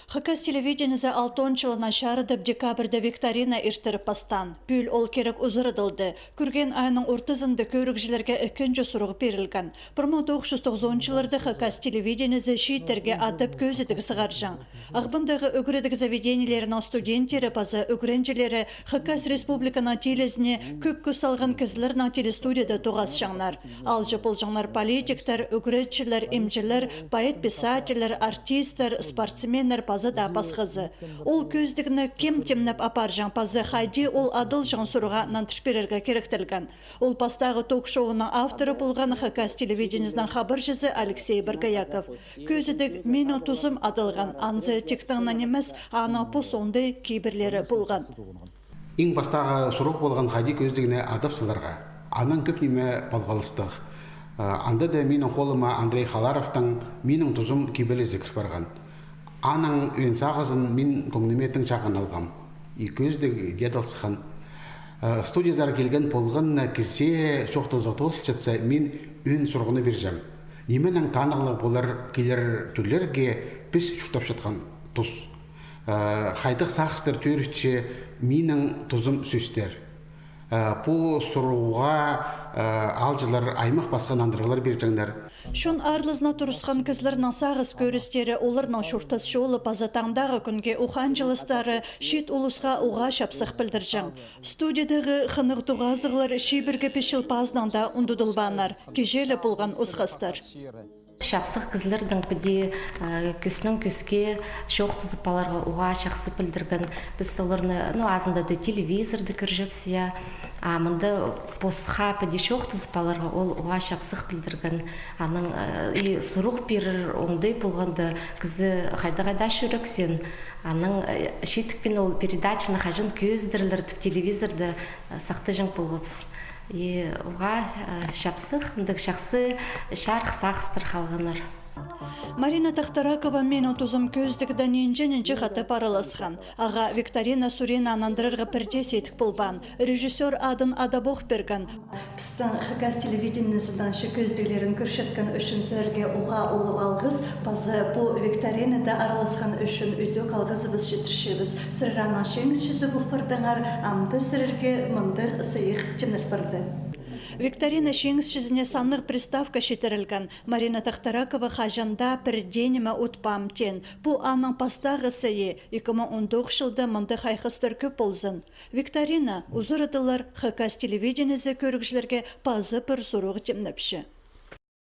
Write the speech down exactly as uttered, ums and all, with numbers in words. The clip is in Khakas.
Хакас телевидениезі алтон чылын чарыдып, декабрьда викторина иртіріп пастаан. Пӱӱл ол кирек узарадылды. Кӱрген айның ортызында кӧрігҷілерге ікінҷі сурығ пирілген. Пір муң тоғыс чӱс тоғызонынҷы чылларда Хакас телевидениезі чииттерге адап кӧзідіг сығарҷаң. Ағбандағы ӱгредіг заведениелерінің студенттері паза ӱгренҷілері Хакас Республиканың тілізіне кӧп кӱс салған кізілернең телестудияда тоғасчаңнар. Алҷа полҷаңнар политиктер, ӱгретчілер, имҷілер, поэт-писательлер, артисттер, спортсменнер паза даа пасхазы. Ол кӧзідігні кем тимнеп апарҷаң паза хайди ол адалҷаң сурығға нандырып пирерге киректелген. Ол пастағы ток-шоуның авторы полған Хакас телевидениезінің хабарҷызы Алексей Боргояков. Кӧзідіг «Минің тузым» адалған, анзы тиктең нимес, аның пос оңдай кибірлері полған. Иң пастағы сурығ полған хайди кӧзідігні адап саларға. Анаң кӧп ниме палғалыстығ. Анда даа минің холыма Андрей Халаровтың «Минің тузым» кибелізі кір парған. Аның ӧӧн сағызын мин кӧңніме тың чағын алғам. И кӧзідіг дее адал сыххан. Студиязар килген полған на кізее чоохтазығ тоозылчатса, мин ӧӧн сурығны пирҷем. Нименең танығлығ полар килер тӧллерге піс чуртапчатхан тус? Хайдағ сағыстар тӧрітче «Минің тузым» сӧстер? Пу сурығға аалҷылар аймах-пасха нандырығлар пирҷеңнер. Чон аарлазына турысхан кізілернің сағыс кӧрістері, оларның чуртас чолы паза таңдағы кӱнге ухаанҷыластары чиит улусха уғаа чапсых пілдірҷең. Студиядағы хынығ тоғазығлар чибіргі пис чыл пазынаң даа ундудылбааннар. Кичее ле полған осхастар. Чапсых кізілернең піди кӱснең кӱске чоохтазып аларға уғаа чахсы пілдірген. Піс оларны, ну, азында даа телевизорда кӧрҷепсі, я. А мында посха піди чоохтазып аларға ол уғаа чапсых пілдірген. Анаң и сурығ пирер оңдай полғанда, кізі хайда-хайда чӱрексен. Анаң читікпин ол передачаны хаҷан кӧзідерлер тіп телевизорда сахтаҷаң полғабыс. И уғаа чапсых, мындағ чахсы чарых сағыстар халғаннар. Марина Тахтаракова «Минің тузым» кӧзідігде нинҷе-нинҷе хатап араласхан. Ағаа викторина суринаң нандырарға пірдее сидік полбаан. Режиссёр адын адабох пирген. Пістің Хакас телевидениезінің че кӧзідіглерін кӧрчеткен ӱчӱн сірерге уғаа улуғ алғыс, паза пу викторинада араласхан ӱчӱн ӱдӧк алғызыбыс читірчебіс. Сірер аның чиңісчізі пол пардыңар, амды сірерге мындағ сыйых тимнел парды. Викторина чиңісчізіне саннығ приставка читірілген. Марина Тахтаракова хаҷан даа пірдее ниме утпаам теен. Пу аның пастағы сыйы, ікі муң он тоғызынҷы чылда мындағ хайхастар кӧп ползын. Викторина узарадылар, Хакас телевидениезі кӧрігҷілерге паза пір сурығ тимнепче.